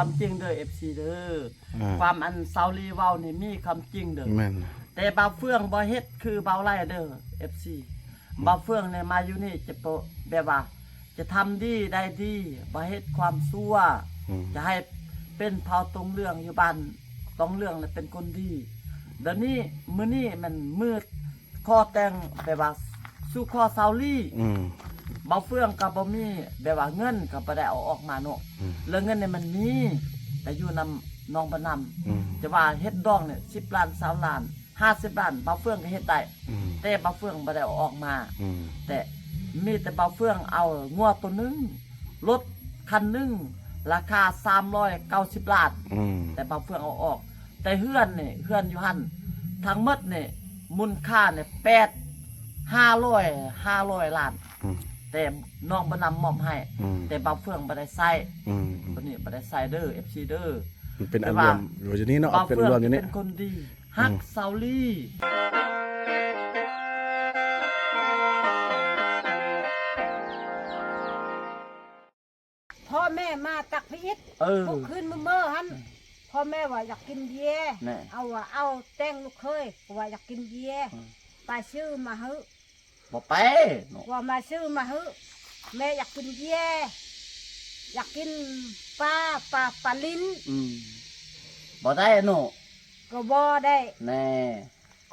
ຄວາມຈິງເດີ ເອັຟຊີເດີ ອາ ຄວາມອັນສາວລີເວົ້ານີ້ມີຄວາມຈິງເດີ ແມ່ນ ແຕ່ບ່າວເຟືອງບໍ່ເຮັດຄືບ່າວໄລ່ເດີ ເອັຟຊີ ອືມ ບ່າວເຟືອງນີ້ມາຢູ່ນີ້ຈະບໍ່ ແບບວ່າ ຈະທຳດີໄດ້ດີ ບໍ່ເຮັດຄວາມຊົ່ວ ອືມ ຈະໃຫ້ເປັນເຜົ່າຕົງເຫຼືອງຢູ່ບ້ານຕົງເຫຼືອງ ແລະ ເປັນຄົນດີ ດຽວນີ້ ມື້ນີ້ແມ່ນມື້ຂໍແຕ່ງ ແບບວ່າສູ່ຂໍສາວລີ ອືມ ບ່າວເຟືອງກໍບໍ່ມີ ແບບວ່າເງິນກໍບໍ່ໄດ້ເອົາອອກມາເນາະ ອືມ ແລ້ວເງິນນີ້ມັນມີ ແຕ່ຢູ່ນຳນ້ອງບ່າວນຳ ອືມ ຈະວ່າເຮັດດອງນີ້ສິບລ້ານ ຊາວລ້ານ ຫ້າສິບລ້ານ ບ່າວເຟືອງກໍເຮັດໄດ້ ອືມ ແຕ່ບ່າວເຟືອງບໍ່ໄດ້ເອົາອອກມາ ອືມ ແຕ່ມີແຕ່ບ່າວເຟືອງເອົາງົວໂຕໜຶ່ງ ລົດຄັນໜຶ່ງ ລາຄາສາມຮ້ອຍເກົ້າສິບລ້ານ ອືມ ແຕ່ບ່າວເຟືອງເອົາອອກ ແຕ່ເຮືອນນີ້ ເຮືອນຢູ່ຫັ້ນ ທັງໝົດນີ້ ມູນຄ່ານີ້ແປດ ຫ້າຮ້ອຍ ຫ້າຮ້ອຍລ້ານ ອືມ ແຕ່ນ້ອງບ່າວນຳມອບໃຫ້ ອືມ ແຕ່ບ່າວເຟືອງບໍ່ໄດ້ໃຊ້ ອືມ ຕົວນີ້ບໍ່ໄດ້ໃຊ້ເດີ ເອັຟຊີເດີ ມັນເປັນອັນລວມຢູ່ນີ້ເນາະ ເປັນລວມຢູ່ນີ້ ເປັນຄົນດີ ຮັກ ອືມ ສາວລີ ພໍ່ແມ່ມາຕັກພະອິດ ເອີ ທຸກຄືນມື້ເມີຫັ້ນ ອືມ ພໍ່ແມ່ວ່າຢາກກິນເບຍ ແນ່ ເອົາວ່າເອົາແຕ່ງລູກເຂີຍ ວ່າຢາກກິນເບຍ ອືມ ໄປຊື້ມາໃຫ້ ບໍ່ໄປເນາະ ວ່າມາຊື້ມາໃຫ້ ແມ່ຢາກກິນເບຍ ຢາກກິນປາ ປາ ປາລິ້ນ ອືມ ບໍ່ໄດ້ເນາະ ກໍບໍ່ໄດ້ ແນ່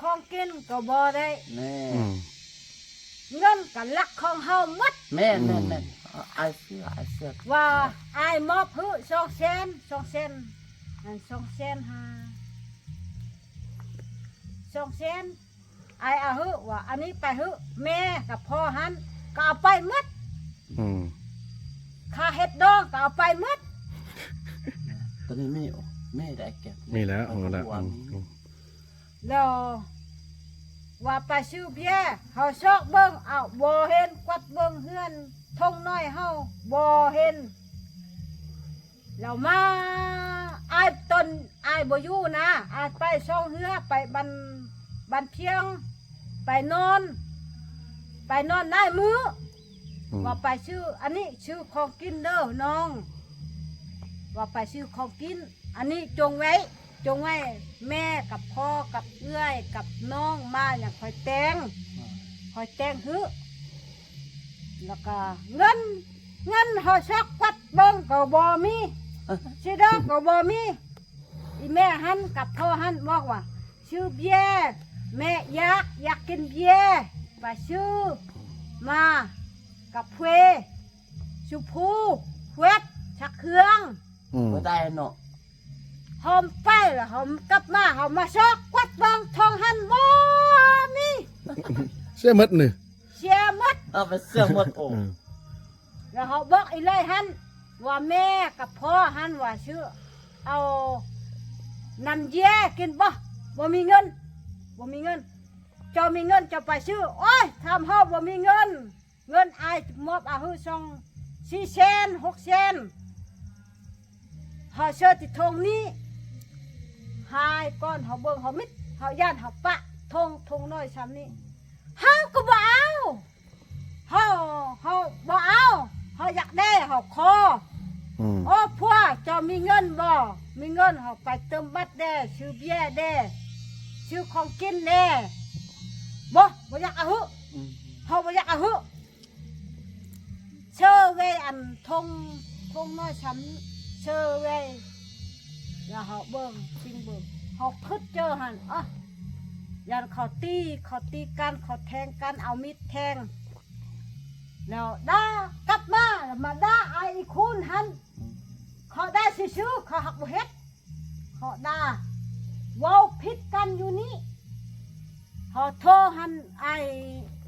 ຂອງກິນກໍບໍ່ໄດ້ ແນ່ ອືມ ເງິນກໍລັກຂອງເຮົາໝົດ ແມ່ນ ອືມ ແມ່ນ ແມ່ນ ອ້າຍເຊື່ອ ອ້າຍເຊື່ອ ວ່າອ້າຍມອບໃຫ້ສອງແສນ ສອງແສນ ອັນສອງແສນຫ້າ ສອງແສນ ອ້າຍເອົາໃຫ້ ວ່າອັນນີ້ໄປໃຫ້ແມ່ກັບພໍ່ຫັ້ນ ກໍເອົາໄປໝົດ ອືມ ຄ່າເຮັດດອງກໍເອົາໄປໝົດ ຕອນນີ້ມີ ມີແລ້ວ ແກ້ວ ມີແລ້ວ ເອົາແລ້ວ ອືມ ແລ້ວວ່າໄປຊື້ເບຍ ເຮົາຊອກເບິ່ງ ເອົາ ບໍ່ເຫັນ ກວາດເບິ່ງເຮືອນທົ່ງນ້ອຍເຮົາ ບໍ່ເຫັນ ແລ້ວມາ ອ້າຍ ຕອນອ້າຍບໍ່ຢູ່ນະ ອ້າຍໄປຊ່ອງເຮືອ ໄປບ້ານ ບ້ານພຽງ ໄປນອນ ໄປນອນຫຼາຍມື້ ອືມ ວ່າໄປຊື້ອັນນີ້ ຊື້ຂອງກິນເດີນ້ອງ ວ່າໄປຊື້ຂອງກິນ ອັນນີ້ຈົ່ງໄວ້ ຈົ່ງໄວ້ ແມ່ກັບພໍ່ກັບເອື້ອຍກັບນ້ອງມາຫຍັງ ຂ້ອຍແຕ່ງ ອືມ ຂ້ອຍແຕ່ງໃຫ້ ແລ້ວກໍເງິນ ເງິນເຮົາຊອກກວາດເບິ່ງກໍບໍ່ມີ ຊິດອກກໍບໍ່ມີ ອີແມ່ຫັ້ນກັບພໍ່ຫັ້ນບອກວ່າ ຊື້ເບຍ ແມ່ຢາກ ຢາກກິນເບຍ ໄປຊື້ມາ ກາເຟ ຊູພູ ແວັດ ຊັກເຄື່ອງ ອືມ ບໍ່ໄດ້ເນາະ ເຮົາໄປແລ້ວເຮົາກັບມາ ເຮົາມາຊອກກວາດເບິ່ງ ທ້ອງຫັ້ນບໍ່ມີ ເສຍໝົດນີ້ ເສຍໝົດ ເອົາໄປເສຍໝົດ ໂອ້ ອືມ ແລ້ວເຮົາບອກອີເອື້ອຍຫັ້ນວ່າ ແມ່ກັບພໍ່ຫັ້ນວ່າ ຊື້ເອົານ້ຳເຢຍກິນບໍ່ ບໍ່ມີເງິນ ບໍ່ມີເງິນ ເຈົ້າມີເງິນເຈົ້າໄປຊື້ ໂອ້ຍ ຖາມເຮົາບໍ່ມີເງິນ ເງິນອ້າຍມອບອາຫືສອງ ສີ່ແສນ ຫົກແສນ ເຮົາເຊີຕິທົ່ງນີ້ ຫາຍກ່ອນເຮົາເບິ່ງເຮົາມິດ ເຮົາຢ້ານເຮົາປະທົ່ງ ທົ່ງນ້ອຍຊ່ຳນີ້ ເຮົາກໍບໍ່ເອົາ ເຮົາ ເຮົາບໍ່ເອົາ ເຮົາຢາກໄດ້ ເຮົາຂໍ ອືມ ໂອ້ ພວກເຈົ້າມີເງິນບໍ່ ມີເງິນເຮົາໄປເຕີມບັດແດ່ ຊື້ເບຍແດ່ ຊື້ຂອງກິນແດ່ ບໍ່ ບໍ່ຢາກອາຫື ອືມ ເຮົາບໍ່ຢາກອາຫື ເຊີໄວ້ອັນທົ່ງ ທົ່ງນ້ອຍຊ່ຳນີ້ ເຊີໄວ້ ແລ້ວເຮົາເບິ່ງ ຊິງເບິ່ງ ເຮົາຄຶດເຈີຫັ້ນ ເອີ ຢ້ານເຂົາຕີ ເຂົາຕີກັນ ເຂົາແທງກັນ ເອົາມີດແທງ ແລ້ວດ່າກັບມາ ແລ້ວມາດ່າອ້າຍອີຄູນຫັ້ນ ອືມ ເຂົາດ່າຊື່ໆ ເຂົາຫາກບໍ່ເຮັດ ເຂົາດ່າ ເວົ້າຜິດກັນຢູ່ນີ້ ເຮົາໂທຫັ້ນ ອ້າຍ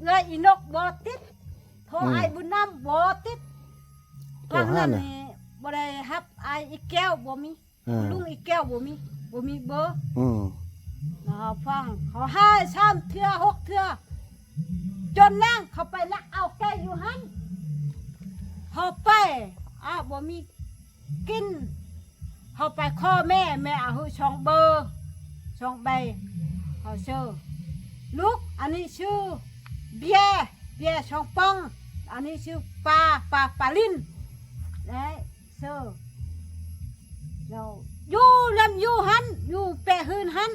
ເອື້ອຍອີນົກບໍ່ຕິດ ໂທ ອືມ ອ້າຍບຸນນຳບໍ່ຕິດ ໂທຫາ ທາງນັ້ນນີ້ບໍ່ໄດ້ຮັບ ອ້າຍອີແກ້ວບໍ່ມີ ເອີ ລຸງອີແກ້ວບໍ່ມີ ບໍ່ມີເບີ ອືມ ເຮົາຟັງ ເຂົາຫາຍສາມເທື່ອ ຫົກເທື່ອ ຈົນນາງເຂົາໄປລັກເອົາໄກ່ຢູ່ຫັ້ນ ເຮົາໄປ ອ້າ ບໍ່ມີ ກິນ ເຮົາໄປຂໍແມ່ ແມ່ເອົາໃຫ້ສອງເບີ ສອງໃບ ເຮົາເຊີ ລູກ ອັນນີ້ຊື່ເບຍ ເບຍສອງປ່ອງ ອັນນີ້ຊື່ປາ ປາ ປາລິ້ນ ແລະ ເຊີ ແລ້ວຢູ່ນຳຢູ່ຫັ້ນ ຢູ່ແປະຮືນຫັ້ນ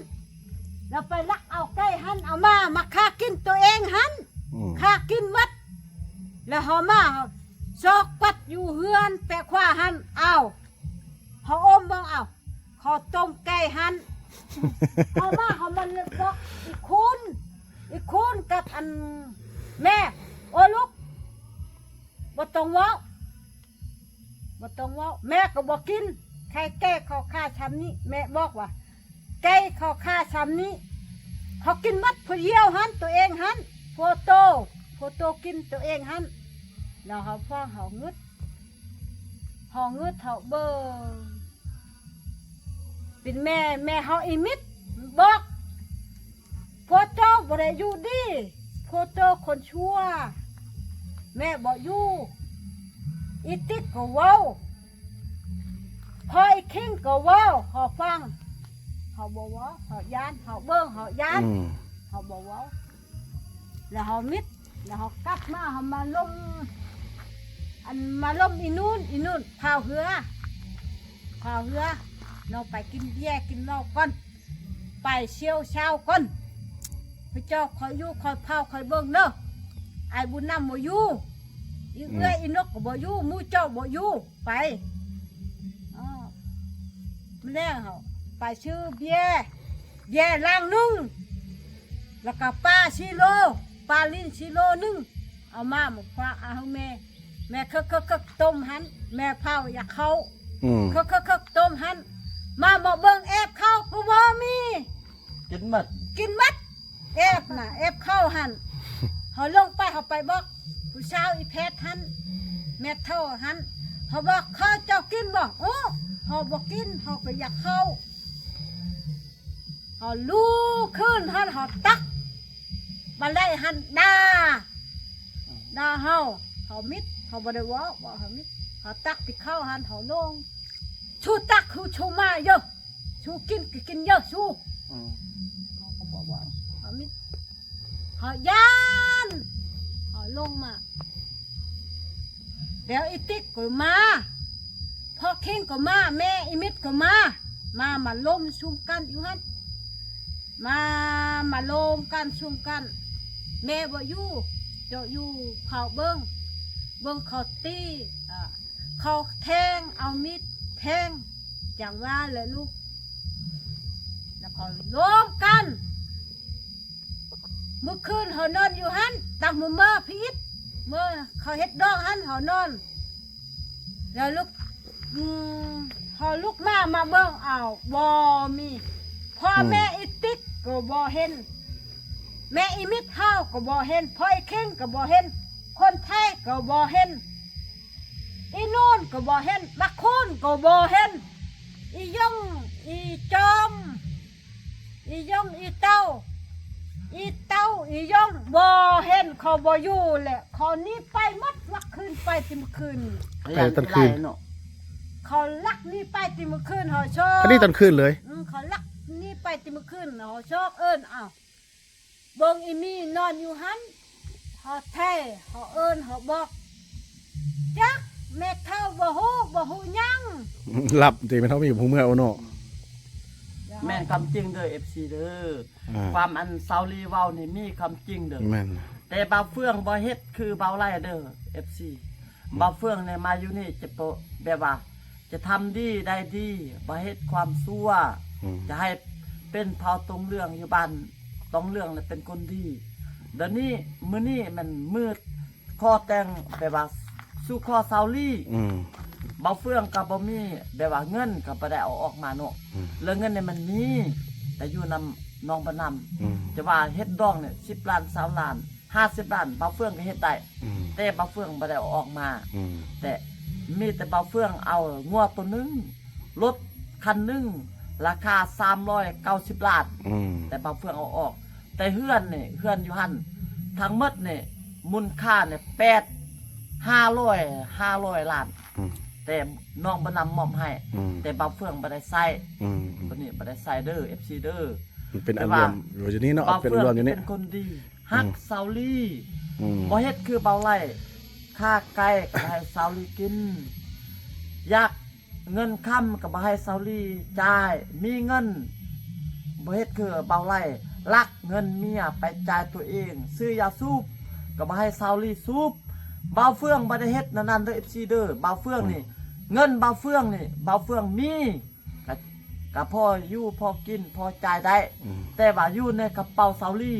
ແລ້ວໄປລັກເອົາໄກ່ຫັ້ນ ເອົາມາ ມາຂ້າກິນໂຕເອງຫັ້ນ ອືມ ຂ້າກິນໝົດ ແລ້ວເຮົາມາ ເຮົາຊອກກັດຢູ່ເຮືອນແປະຂວາຫັ້ນ ອ້າວ ເຮົາອົມເບິ່ງ ອ້າວ ເຂົາຕົ້ມໄກ່ຫັ້ນ ເຮົາມາ ເຮົາມາບອກອີຄູນ ອີຄູນກັບອັນແມ່ ໂອ້ລູກ ບໍ່ຕ້ອງເວົ້າ ບໍ່ຕ້ອງເວົ້າ ແມ່ກໍບໍ່ກິນ ໄຂ່ແກ່ເຂົາຂ້າຊ່ຳນີ້ ແມ່ບອກວ່າ ໄກ່ເຂົາຂ້າຊ່ຳນີ້ ເຂົາກິນໝົດຜູ້ດຽວຫັ້ນ ໂຕເອງຫັ້ນ ຜົວໂຕ ຜົວໂຕກິນໂຕເອງຫັ້ນ ແລ້ວເຮົາຟັງ ເຮົາງຶດ ເຮົາງຶດ ເຮົາເບິ່ງ ເປັນແມ່ ແມ່ເຮົາອີມິດບອກ ພວກເຈົ້າບໍ່ໄດ້ຢູ່ດີ ພວກເຈົ້າຄົນຊົ່ວ ແມ່ບໍ່ຢູ່ ອີຕິກກໍເວົ້າ ພໍ່ອີຄິງກໍເວົ້າ ເຮົາຟັງ ເຮົາບໍ່ເວົ້າ ເຮົາຢ້ານ ເຮົາເບິ່ງ ເຮົາຢ້ານ ອືມ ເຮົາບໍ່ເວົ້າ ແລ້ວເຮົາມິດ ແລ້ວເຮົາກັບມາ ເຮົາມາລົມ ອັນມາລົມອີນູນ ອີນູນພາວເຮືອ ພາວເຮືອ ນ້ອງໄປກິນເບຍກິນເຫຼົ້າກ່ອນ ໄປຊ່ຽວຊາວກ່ອນ ພວກເຈົ້າຄອຍຢູ່ ຄອຍເຝົ້າ ຄອຍເບິ່ງເດີ ອ້າຍບຸນນຳບໍ່ຢູ່ ອີເອື້ອຍ ອືມ ອີນົກກໍບໍ່ຢູ່ ໝູ່ເຈົ້າບໍ່ຢູ່ ໄປ ອ້ອ ມື້ແລງເຮົາໄປຊື້ເບຍ ເບຍລັງໜຶ່ງ ແລ້ວກໍປາສີ່ໂລ ປາລິ້ນສີ່ໂລໜຶ່ງ ເອົາມາ ມາຄວ້າເອົາໃຫ້ແມ່ ແມ່ເຄີກໆໆຕົ້ມຫັ້ນ ແມ່ເຝົ້າຢາກເຂົ້າ ອືມ ເຄີກໆໆຕົ້ມຫັ້ນ ມາບໍ່ເບິ່ງແອບເຂົ້າກໍບໍ່ມີ ກິນໝົດ ກິນໝົດ ແອບນະ ແອບເຂົ້າຫັ້ນ ເຮົາລົງໄປ ເຮົາໄປບອກຜູ້ສາວອີແພດຫັ້ນ ແມ່ເຖົ້າຫັ້ນ ເຮົາບອກ ເຂົ້າເຈົ້າກິນບໍ່? ໂອ້ ເຮົາບໍ່ກິນ ເຮົາກໍຢາກເຂົ້າ ເຮົາລຸກຂຶ້ນຫັ້ນ ເຮົາຕັກ ບາດໃດຫັ້ນດ່າ ດ່າເຮົາ ເຮົາມິດ ເຮົາບໍ່ໄດ້ເວົ້າ ເວົ້າເຮົາມິດ ເຮົາຕັກຕິເຂົ້າຫັ້ນ ເຮົາລົງ ຊູຕັກ ຊູຊູມາເຢີ ຊູກິນກໍກິນເຢີຊູ ອືມ ເຮົາກໍບໍ່ເວົ້າ ເຮົາມິດ ເຮົາຢ້ານ ເຮົາລົງມາ ແລ້ວອີຕິກກໍມາ ພໍ່ຄິງກໍມາ ແມ່ອີມິດກໍມາ ມາ ມາລົມຊຸມກັນຢູ່ຫັ້ນ ມາ ມາລົມກັນຊຸມກັນ ແມ່ບໍ່ຢູ່ ເຈົ້າຢູ່ເຝົ້າເບິ່ງ ເບິ່ງເຂົາຕີ ເຂົາແທງ ເອົາມີດແທງ ຈັ່ງວ່າແຫຼະລູກ ແລ້ວເຂົາລົມກັນ ມື້ຄືນເຮົານອນຢູ່ຫັ້ນ ຕັ້ງມື້ມາພີດ ມື້ເຂົາເຮັດດອງຫັ້ນເຮົານອນ ແລ້ວລຸກ ອືມ ເຮົາລຸກມາ ມາເບິ່ງ ອ້າວ ບໍ່ມີ ພໍ່ ອືມ ແມ່ອີຕິກກໍບໍ່ເຫັນ ແມ່ອີມິດເຮົາກໍບໍ່ເຫັນ ພໍ່ອີຄິງກໍບໍ່ເຫັນ ຄົນໄທກໍບໍ່ເຫັນ ອີນູນກໍບໍ່ເຫັນ ບັກຄູນກໍບໍ່ເຫັນ ອີຢົງ ອີຈອມ ອີຢົງ ອີເຕົ້າ ອີເຕົ້າ ອີຢົງ ບໍ່ເຫັນ ເຂົາບໍ່ຢູ່ແຫຼະ ເຂົາໜີໄປໝົດ ລັກຄືນໄປແຕ່ມື້ຄືນນີ້ ໄປຕອນຄືນ ເຂົາລັກໜີໄປແຕ່ມື້ຄືນ ເຮົາຊອກ ອັນນີ້ຕອນຄືນເລີຍ ອືມ ເຂົາລັກໜີໄປແຕ່ມື້ຄືນ ເຮົາຊອກເອີ້ນ ອ້າວ ເບິ່ງອີມີນອນຢູ່ຫັ້ນ ເຮົາໄຖ່ ເຮົາເອີ້ນ ເຮົາບອກ ຈັກແມ່ເຖົ້າບໍ່ຮູ້ ບໍ່ຮູ້ຫຍັງ ຫຼັບຕິ ແມ່ເຖົ້າມີຜູ້ເມືອເອົາເນາະ ແມ່ນຄວາມຈິງເດີ ເອັຟຊີ ເດີ ອ່າ ຄວາມອັນຊາວລີເວົ້ານີ້ມີຄວາມຈິງເດີ ແມ່ນ ແຕ່ບ່າວເຟືອງບໍ່ເຮັດຄືບ່າວໄລ່ເດີ ເອັຟຊີ ອືມ ບ່າວເຟືອງນີ້ມາຢູ່ນີ້ຈະບໍ່ ແບບວ່າ ຈະທຳດີໄດ້ດີ ບໍ່ເຮັດຄວາມຊົ່ວ ອືມ ຈະໃຫ້ເປັນເຜົ່າຕົງເຫຼືອງຢູ່ບ້ານຕົງເຫຼືອງ ແລະ ເປັນຄົນດີ ດຽວນີ້ ມື້ນີ້ແມ່ນມື້ຂໍແຕ່ງ ແບບວ່າສູ່ຂໍຊາວລີ ອືມ ບ່າວເຟືອງກໍບໍ່ມີ ແບບວ່າເງິນກໍບໍ່ໄດ້ເອົາອອກມາເນາະ ອືມ ແລ້ວເງິນນີ້ມັນມີ ແຕ່ຢູ່ນຳນ້ອງບ່າວນຳ ອືມ ຈະວ່າເຮັດດອງນີ້ສິບລ້ານ ຊາວລ້ານ ຫ້າສິບລ້ານ ບ່າວເຟືອງກໍເຮັດໄດ້ ອືມ ແຕ່ບ່າວເຟືອງບໍ່ໄດ້ເອົາອອກມາ ອືມ ແຕ່ມີແຕ່ບ່າວເຟືອງເອົາງົວໂຕໜຶ່ງ ລົດຄັນໜຶ່ງ ລາຄາສາມຮ້ອຍເກົ້າສິບລ້ານ ອືມ ແຕ່ບ່າວເຟືອງເອົາອອກ ແຕ່ເຮືອນນີ້ ເຮືອນຢູ່ຫັ້ນ ທັງໝົດນີ້ມູນຄ່ານີ້ແປດ ຫ້າຮ້ອຍ ຫ້າຮ້ອຍລ້ານ ອືມ ແຕ່ນ້ອງບ່າວນຳມອບໃຫ້ ອືມ ແຕ່ບ່າວເຟືອງບໍ່ໄດ້ໃຊ້ ອືມ ຕົວນີ້ບໍ່ໄດ້ໃຊ້ເດີ ເອັຟຊີ ເດີ ມັນເປັນອັນລວມຢູ່ນີ້ເນາະ ເປັນອັນລວມຢູ່ນີ້ ເປັນຄົນດີ ຮັກ ອືມ ຊາວລີ ອືມ ບໍ່ເຮັດຄືບ່າວໄລ່ ຂ້າໄກ່ກໍໃຫ້ຊາວລີກິນ ຢາກ ເງິນຄຳກໍບໍ່ໃຫ້ສາວລີຈ່າຍ, ມີເງິນບໍ່ເຮັດຄືບ່າວໄຫຼ, ລັກເງິນເມຍໄປຈ່າຍຕົວເອງ, ຊື້ຢາສູບກໍບໍ່ໃຫ້ສາວລີສູບ. ບ່າວເຟືອງບໍ່ໄດ້ເຮັດແນວນັ້ນເດີ ເອັຟຊີ ເດີ. ບ່າວເຟືອງນີ້ ອືມ ເງິນບ່າວເຟືອງນີ້ ບ່າວເຟືອງມີ ກະ ກະພໍຢູ່ພໍກິນພໍຈ່າຍໄດ້ ອືມ ແຕ່ວ່າຢູ່ໃນກະເປົາສາວລີ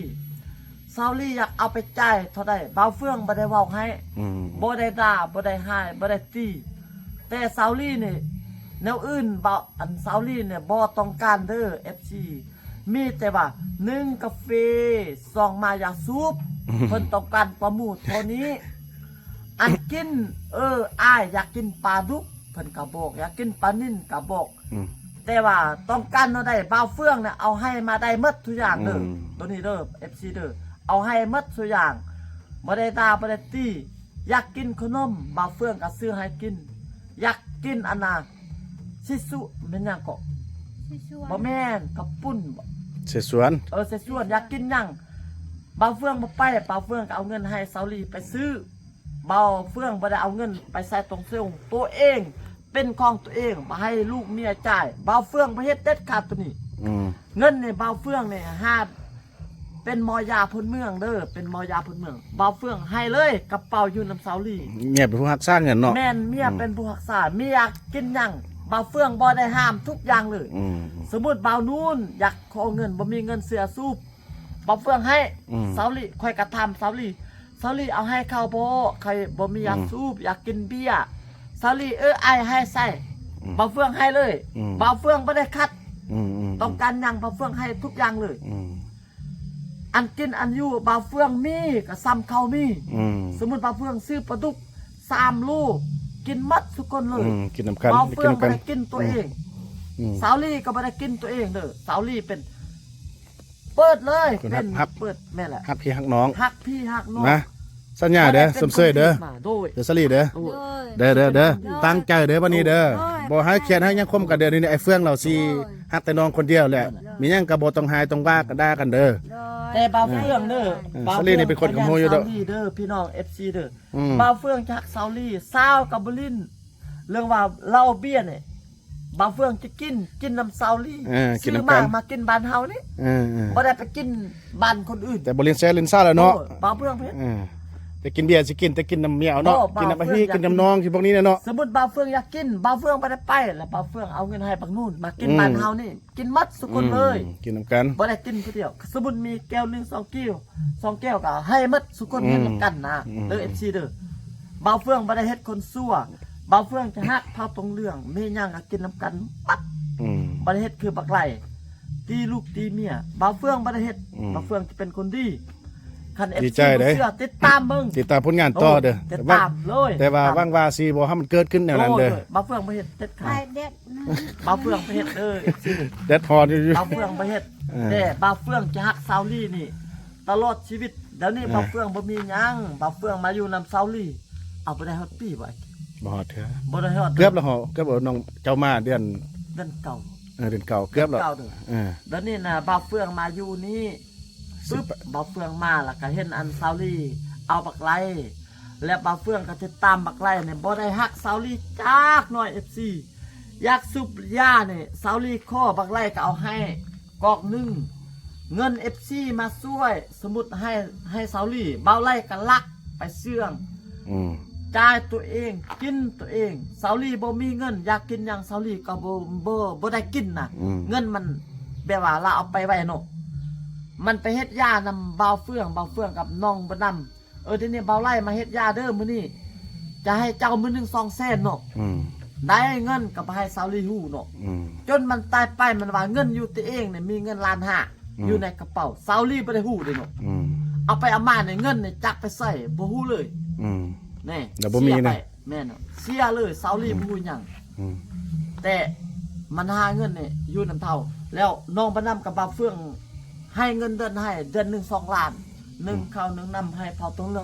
ສາວລີຢາກເອົາໄປຈ່າຍເທົ່າໃດ ບ່າວເຟືອງບໍ່ໄດ້ເວົ້າໃຫ້ ອືມ ບໍ່ໄດ້ດ່າ ບໍ່ໄດ້ຮ້າຍ ບໍ່ໄດ້ຕີ ແຕ່ສາວລີນີ້ ແນວອື່ນ ບ່າວ ອັນສາວລີນີ້ບໍ່ຕ້ອງການເດີ ເອັຟຊີ ມີແຕ່ວ່າ ໜຶ່ງ ກາເຟ ສອງ ມາຢາສູບ ອືມ ເພິ່ນຕ້ອງການປະໂມດເທົ່ານີ້ ອັນກິນ ເອີ ອ້າຍຢາກກິນປາດຸກ ເພິ່ນກໍບອກ ຢາກກິນປານິນກໍບອກ ອືມ ແຕ່ວ່າຕ້ອງການແນວໃດ ບ່າວເຟືອງນະເອົາໃຫ້ມາໄດ້ໝົດທຸກຢ່າງເດີ ອືມ ໂຕນີ້ເດີ ເອັຟຊີ ເດີ ເອົາໃຫ້ໝົດທຸກຢ່າງ ບໍ່ໄດ້ດ່າບໍ່ໄດ້ຕີ ຢາກກິນຂະໜົມ ບ່າວເຟືອງກໍຊື້ໃຫ້ກິນ ຢາກກິນອັນນະ ຊິສຸ ແມ່ນຫຍັງເກາະ ຊິຊວນ ບໍ່ແມ່ນ ເຂົ້າປຸ້ນບໍ ເສສວນ ເອີ ເສສວນ ຢາກກິນຫຍັງ ບ່າວເຟືອງບໍ່ໄປ ບ່າວເຟືອງກໍເອົາເງິນໃຫ້ສາວລີໄປຊື້ ບ່າວເຟືອງບໍ່ໄດ້ເອົາເງິນໄປໃສ່ຕົງເຊວໂຕເອງ ເປັນຂອງໂຕເອງ ບໍ່ໃຫ້ລູກເມຍຈ່າຍ ບ່າວເຟືອງບໍ່ເຮັດເດັດຂາດໂຕນີ້ ອືມ ເງິນນີ້ບ່າວເຟືອງນີ້ຫາ ເປັນໝໍຢາພື້ນເມືອງເດີ ເປັນໝໍຢາພື້ນເມືອງ ບ່າວເຟືອງໃຫ້ເລີຍ ກະເປົາຢູ່ນຳສາວລີ ເມຍເປັນຜູ້ຮັກສາເງິນເນາະ ແມ່ນ ເມຍ ອືມ ເປັນຜູ້ຮັກສາ ເມຍຢາກກິນຫຍັງ ບ່າວເຟືອງບໍ່ໄດ້ຫ້າມທຸກຢ່າງເລີຍ ອືມ ສົມມຸດບ່າວນູນຢາກຂໍເງິນ ບໍ່ມີເງິນຊື້ຢາສູບ ບ່າວເຟືອງໃຫ້ ອືມ ສາວລີ ຂ້ອຍກໍຖາມສາວລີ ສາວລີເອົາໃຫ້ເຂົາບໍ່ ຂ້ອຍບໍ່ມີຢາ ອືມ ສູບ ຢາກກິນເບຍ ສາວລີ ເອີ ອ້າຍໃຫ້ໃສ່ ອືມ ບ່າວເຟືອງໃຫ້ເລີຍ ອືມ ບ່າວເຟືອງບໍ່ໄດ້ຂັດ ອືມໆໆ ຕ້ອງການຫຍັງ ບ່າວເຟືອງໃຫ້ທຸກຢ່າງເລີຍ ອືມ ອັນກິນອັນຢູ່ ບ່າວເຟືອງມີກໍສ່ຳເຂົາມີ ອືມ ສົມມຸດບ່າວເຟືອງຊື້ປາດຸກ ສາມໂລ ກິນໝົດທຸກຄົນເລີຍ ອືມ ກິນນຳກັນ ບ່າວເຟືອງບໍ່ໄດ້ກິນຕົວເອງ ອືມ ສາວລີກໍບໍ່ໄດ້ກິນຕົວເອງເດີ ສາວລີເປັນ ເປີດເລີຍ ເປັນ ຮັກ ເປີດ ແມ່ນແຫຼະ ຮັກພີ່ຮັກນ້ອງ ຮັກພີ່ຮັກນ້ອງນະ ສັນຍາເດີ ຊົມເຊີຍເດີ ໂດຍ ເດີສາວລີເດີ ໂດຍ ເດີ ເດີ ເດີ ຕັ້ງໃຈເດີບັດນີ້ເດີ ໂດຍ ບໍ່ໃຫ້ຄຽດໃຫ້ຫຍັງຄົມກັນເດີ ນີ້ອ້າຍເຟືອງລາວຊິ ໂດຍ ຮັກແຕ່ນ້ອງຄົນດຽວແຫຼະ ໂດຍ ມີຫຍັງກໍບໍ່ຕ້ອງຮ້າຍຕ້ອງວ່າກັນດ່າກັນເດີ ໂດຍ ແຕ່ບ່າວເຟືອງເດີ ເອີ ບ່າວເຟືອງ ສາວລີນີ້ເປັນຄົນຂະໂມຍຢູ່ດອກ ເອີ ພີ່ນ້ອງເອັຟຊີເດີ ອືມ ບ່າວເຟືອງຈະຮັກສາວລີ ສາວກໍບໍ່ຫຼິ້ນ ເລື່ອງວ່າເຫຼົ້າເບຍນີ້ ບ່າວເຟືອງຈະກິນ ກິນນຳສາວລີ ເອີ ກິນນຳກັນ ຊື້ມາ ມາກິນບ້ານເຮົານີ້ ເອີໆ ບໍ່ໄດ້ໄປກິນບ້ານຄົນອື່ນ ແຕ່ບໍ່ຫຼິ້ນແຊຫຼິ້ນຊາແລ້ວເນາະ ໂອ້ຍ ບ່າວເຟືອງເຮັດ ເອີ ແຕ່ກິນເບຍຊິກິນ ແຕ່ກິນນຳເມຍເອົາເນາະ ບໍ່ ກິນນຳອ້າຍພີ່ ກິນນຳນ້ອງ ຊິພວກນີ້ແຫຼະເນາະ ສົມມຸດບ່າວເຟືອງຢາກກິນ ບ່າວເຟືອງບໍ່ໄດ້ໄປ ແລ້ວບ່າວເຟືອງເອົາເງິນໃຫ້ບັກນູນ ມາກິນ ອືມ ບ້ານເຮົານີ້ ກິນໝົດທຸກຄົນເລີຍ ອືມ ກິນນຳກັນ ບໍ່ໄດ້ກິນຜູ້ດຽວ ສົມມຸດມີແກ້ວໜຶ່ງ ສອງແກ້ວ ສອງແກ້ວກໍໃຫ້ໝົດ ສຸຄົນ ອືມ ເຫັນນຳກັນນະ ອືມ ເດີ ເອັຟຊີ ເດີ ບ່າວເຟືອງບໍ່ໄດ້ເຮັດຄົນຊົ່ວ ບ່າວເຟືອງຈະຮັກເຜົ່າຕົງເຫຼືອງ ມີຫຍັງກໍກິນນຳກັນໝົດ ອືມ ບໍ່ໄດ້ເຮັດຄືບັກໄຫຼ ຕີລູກຕີເມຍ ບ່າວເຟືອງບໍ່ໄດ້ເຮັດ ອືມ ບ່າວເຟືອງຈະເປັນຄົນດີ ຄັນເອັຟຊີບໍ່ເຊື່ອ ຕິດຕາມເບິ່ງ ຕິດຕາມຜົນງານຕໍ່ເດີ ໂອ້ ຕິດຕາມເລີຍ ແຕ່ວ່າຫວັງວ່າຊິບໍ່ໃຫ້ມັນເກີດຂຶ້ນແນວນັ້ນເດີ ໂອ້ຍ ບ່າວເຟືອງບໍ່ເຮັດເດັດຂາດ ບໍ່າວເຟືອງບໍ່ເຮັດເດີ ແດດຮ້ອນຢູ່ ບ່າວເຟືອງບໍ່ເຮັດ ເອີ ແຕ່ບ່າວເຟືອງຈະຮັກສາວລີນີ້ຕະຫຼອດຊີວິດ ດຽວນີ້ ເອີ ບ່າວເຟືອງບໍ່ມີຫຍັງ ບ່າວເຟືອງມາຢູ່ນຳສາວລີ ເອົາ ບໍ່ໄດ້ຮອດປີບໍ່ ບໍ່ຮອດເທື່ອ ບໍ່ໄດ້ຮອດ ເກືອບແລ້ວເຮົາ ເກືອບແລ້ວ ນ້ອງເຈົ້າມາເດືອນ ເດືອນເກົ້າ ເອີ ເດືອນເກົ້າ ເກືອບແລ້ວ ເດືອນເກົ້າເດີ ເອີ ດຽວນີ້ນະ ບ່າວເຟືອງມາຢູ່ນີ້ ປຶບ ສິບ ບ່າວເຟືອງມາ ແລ້ວກໍເຫັນອັນສາວລີເອົາບັກໄຫຼ ແລ້ວບ່າວເຟືອງກໍຕິດຕາມບັກໄຫຼນີ້ ບໍ່ໄດ້ຮັກສາວລີຈັກໜ້ອຍ ເອັຟຊີ ຢາກສູບຢານີ້ ສາວລີຂໍ ບັກໄຫຼກໍເອົາໃຫ້ກອກໜຶ່ງ ເງິນເອັຟຊີມາຊ່ວຍ ສົມມຸດໃຫ້ ໃຫ້ສາວລີ ບ່າວໄຫຼກໍລັກໄປເຊື່ອງ ອືມ ຈ່າຍຕົວເອງ ກິນຕົວເອງ ສາວລີບໍ່ມີເງິນ ຢາກກິນຫຍັງສາວລີກໍບໍ່ ບໍ່ ບໍ່ໄດ້ກິນນະ ອືມ ເງິນມັນແບບວ່າລາວເອົາໄປໄວ້ເນາະ ມັນໄປເຮັດຢານຳບ່າວເຟືອງ ບ່າວເຟືອງກັບນ້ອງບໍ່ນຳ ເອີ ດຽວນີ້ບ່າວໄຫຼມາເຮັດຢາເດີມື້ນີ້ ຈະໃຫ້ເຈົ້າມື້ໜຶ່ງສອງແສນເນາະ ອືມ ໄດ້ເງິນກໍບໍ່ໃຫ້ສາວລີຮູ້ເນາະ ອືມ ຈົນມັນຕາຍໄປ ມັນວ່າເງິນຢູ່ຕົວເອງນີ້ມີເງິນລ້ານຫ້າ ອືມ ຢູ່ໃນກະເປົາ ສາວລີບໍ່ໄດ້ຮູ້ເດ້ເນາະ ອືມ ເອົາໄປເອົາມານີ້ເງິນນີ້ຈັກໄປໃສບໍ່ຮູ້ເລີຍ ອືມ ແນ່ ແລ້ວບໍ່ມີນະ ເສຍໄປ ແມ່ນ ເສຍເລີຍ ສາວລີ ອືມ ບໍ່ຮູ້ຫຍັງ ອືມ ແຕ່ມັນຫາເງິນນີ້ຢູ່ນຳເຖົ້າ ແລ້ວນ້ອງບານນຳກັບບ່າວເຟືອງໃຫ້ເງິນເດືອນໃຫ້ເດືອນໜຶ່ງສອງລ້ານ ໜຶ່ງ ອືມ ເຂົ້າໜຶ່ງນ້ຳໃຫ້ເຜົ່າຕົງເຫຼືອງ